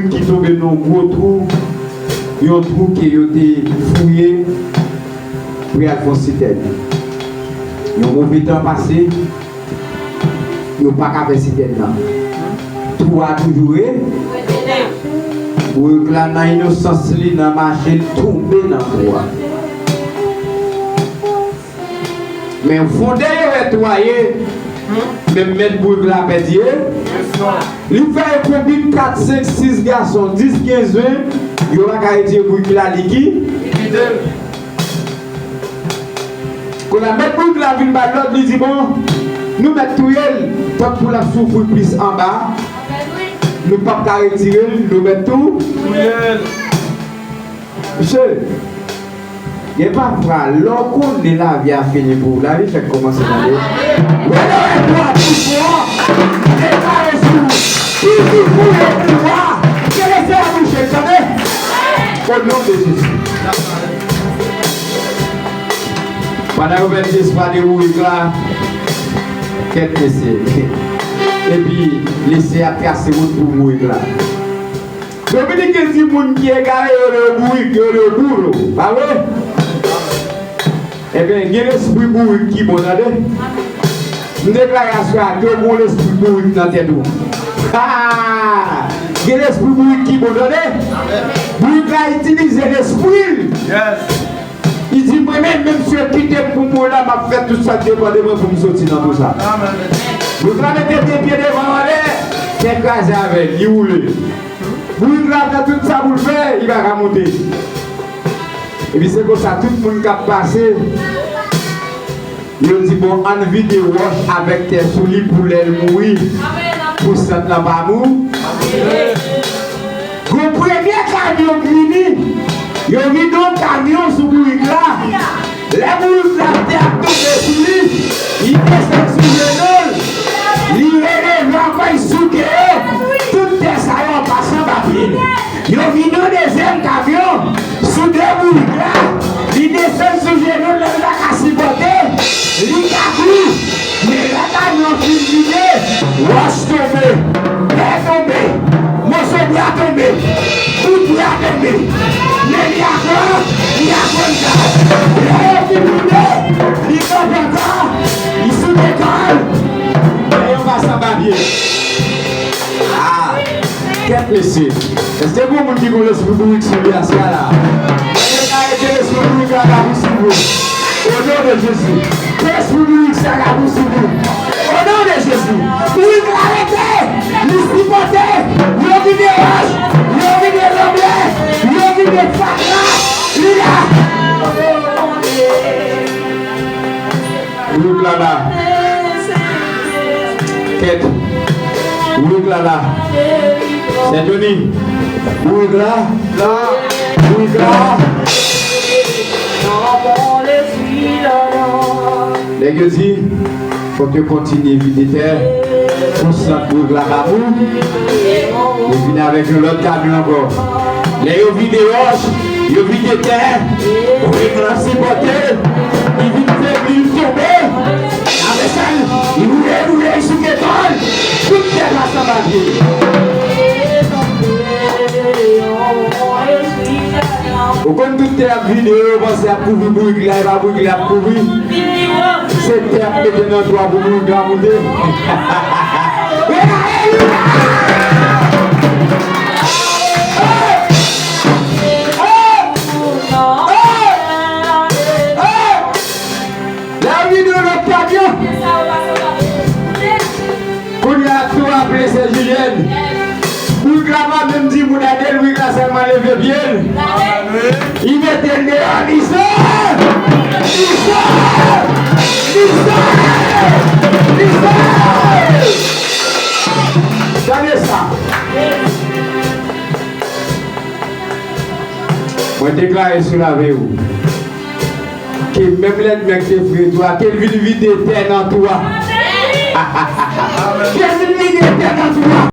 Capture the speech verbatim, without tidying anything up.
ki tonbe nan yon gwo twou, yon twou ke yo te fouye pou y al fè yon sitèn. Yon move tan pase, yo pa ka fè sitèn nan. Twou a toujou re-, bourèk la nan inosans li, nan mache l, tonbe nan twou a. Men fondè yo wè twou a ye, men mèt bourèk la pèdi ye. Li fè yo konbit kat, senk, sis gason, dis, kenz, ven, yo pa ka retire bourèk la, li ki-, kounye a mèt bourèk la vin ba l lòd, li di, bon, nou mèt touye l, tank pou l ap soufri plis anba, nou p ap ka retire l, nou mèt tou touye l. Mesye, gen pafwa, lè w konnen lavi a fini pou ou, lavi fèk kòmanse, tande. Wè lè w wè twou a pi fò, deklare sou, ki ki fouye twou a, ke Lesenyè bouche l, tande. O non de Jezi. Pandan yo pèdi espwa de bourèk la, kèt mesye. Epi, Lesenyè ap trase wout pou bourèk la. Dominiken di moun ki egare, yo rele yo bourik, yo rele yo bouro, pa vre? Ebyen, gen lespri bourik ki bon, tande. M deklare aswè a, ke w gen lespri bourik nan tèt ou. Ha! Gen lespri bourik ki bon, tande. Bourik la itilize lespri l. Yes. Li di, mwen menm, menm si yo kite m pou mouri la, m ap fè tout sa k depann de mwen pou m soti nan tou sa. Bourik la mete de pye devan anlè, tè kraze avè l, li woule. Bourik la fè tout sa pou l fè, li pa ka monte. Epi se konsa tout moun k ap pase, yo di, bon, ann vide wòch avèk tè sou li pou lè l mouri, pou sant lan pa mou. Gon premye kamyon k vini, yo vide yon kamyon sou bourik la. Lè bourik la, tè ap tonbe sou li, li desann sou jenou l, li releve ankò, li souke yo. Tout tè sa yo an pasan pa pye l. Yo vide yon dezyèm kamyon sou de bourik la, li desann sou jenou l, lè l pa ka sipòte, li ka kou. Men lè kamyon fin vide, wòch tonbe, tè tonbe, moso bwa tonbe, bout bwa tonbe. Men li ankò, li ankò la. Lè yo fin vide, li kanpe ankò, li souke kò l. Men yo pa san papye. Ah, kèt mesye. Èske gon moun ki gon lespri bourik sou li aswè a la? Mwen deklare ke lespri bourik la ka pouswiv ou. O non de Jezi. Ke lespri bourik sa ka pouswiv ou. O non de Jezi. Bourik la rete. Li sipòte. Yo vide wòch. Yo vide lanmè. Yo vide fatra. Li la. Bourik la la. Kèt. Bourik la la. Sè Johnny. Bourik la. La. Bourik la. Nèg yo di, fòk yo kontinye vide tè. Pou sant bourik la pa mou. Yo vini avèk yon lòt kamyon ankò. Lè yo vide wòch, yo vide tè, bourik la sipòte, li vin febli, li tonbe. Apre sa, li woule, woule, li souke kò l. Tout tè la san papye. Ou konn tout tè ap vide, yo panse ap kouvri bourik la, e pa bourik la ap kouvri. Se tè ap mete nan twou a pou bourik la moute. Alelouya! Lè yo vide yon lòt kamyon, kounye a twou a ple, sè Julienne. Bourik la pa menm di moun ede l, bourik la sèlman leve pye l. Li mete l deyò, li sòt! Li sòt! Li sòt! Li sòt! Gade sa! Mwen deklare sou lavi w, ke menm lènmi an ki te fouye twou a, ke l vin vide tè nan twou a. Ke l vin vide tè nan twou a.